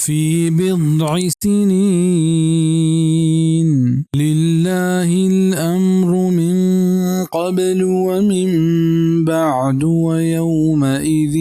في بضع سنين لله الأمر من قبل ومن بعد ويومئذ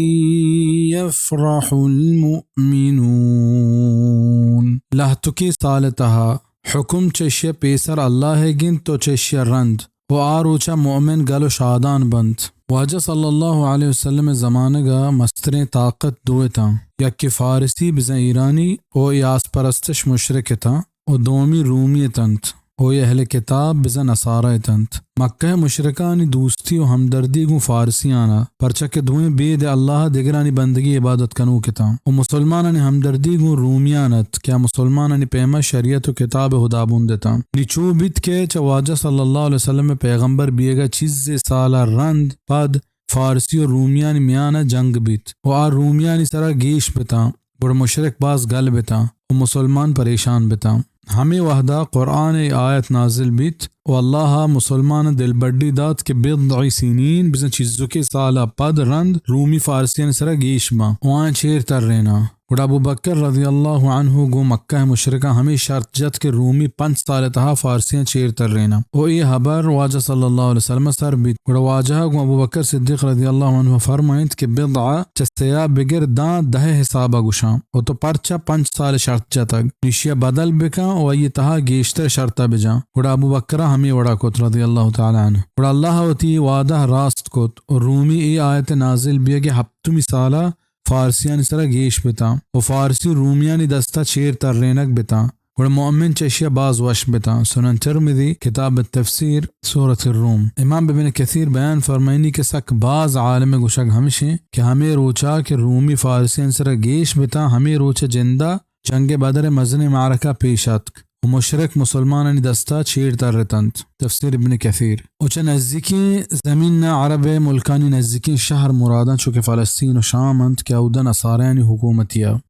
يفرح المؤمنون. لہتکیں سال ءِ تہا حکم چہ اشی ءَ پیسر اللہ ءَ گنت و چہ اشی ءَ رند، و آ روچ ءَ مؤمن گل و شادان بنت۔ واجہ صلی اللہ علیہ وسلم ءِ زمانگ ءَ مستریں طاقت دو اتاں، یکے فارسی بزاں ایرانی و اے آس پرستش مشرک اتاں، و دومی رومی اتنت و اے اہل کتاب بزاں نصارہ اتنت۔ مکہ ءِ مشرکانی دوستی و ہمدردی گوں فارسیان ات، پرچا کہ دوئیں بید اللہ ءَ دگرانی بندگی عبادت کنوک اتاں، و مسلمانانی ہمدردی گوں رومیان ات کہ آ مسلمانانی پیما شریعت و کتاب ہدابند اتاں۔ نی چو بیت کہ چہ واجہ صلی اللہ علیہ وسلم ءِ پیغمبر بیگ ءَ چیزے سال ءَ رند پد فارسی و رومیانی میان ءَ جنگ بیت و آ رومیانی سرا گیش بتاں، گڑا مشرک باز گل بتاں و مسلمان پریشان بتاں۔ ہمے وہدا قرآن ءِ آیت نازل بیت و اللہ ءَ مسلماناں دلبڈی دات کہ بضع سنین، بزاں چیزکے سال ءَ پد رند رومی فارسیانی سرا گیش باں و آیاں چیر تریناں۔ گڑا ابوبکر رضی اللہ عنہ گوں مکہ ءِ مشرکاں ہمے شرط جت کہ رومی پنچ سال ءِ تہا فارسیاں چیر تریناں۔ و اے ہبر واجہ صلی اللہ علیہ وسلم ءَ سر بیت۔ گڑا واجہ ءَ گوں ابوبکر صدیق رضی اللہ عنہ فرمائینت کہ بضع چہ سیا بگر داں دہ ءِ حساب ءَ گوشاں، و تو پرچا پنچ سال ءِ شرط جتگ؟ نی اشی ءَ بدل بکن و آئی ءِ تہا گیشتر شرط ءَ بجن۔ گڑا ابوبکر ءَ ہمے وڑا کت رضی اللہ تعالی عنہ۔ گڑا اللہ ءَ وتی وعدہ راست کت و رومی اے آیت ءِ نازل بیگ ءِ ہپتمی سال ءَ فارسیانی سرا گیش بتاں و فارسی رومیانی دستا چیر ترینگ بتاں، گڑا مؤمن چہ اشیا باز وش بتاں۔ سنن ترمذی، کتاب التفسیر، سورۃ الروم۔ امام ابن کثیر بیان فرمائنی کہ سک باز عالم گوشگ ہمشیں کہ ہمے روچا کہ رومی فارسیانی سرا گیش بتاں، ہمے روچ جندا جنگ بدر مزنیں معرکہ پیش اتک و مشرک مسلمانانی دستا چیر ترتنت۔ تفسیر ابن کثیر۔ و چہ نزیکیں زمین ءَ عرب ءِ ملکانی نزیکیں شہر مراداں، چو کہ فلسطین و شام انت کہ اودا نصارایانی حکومتی ءَ۔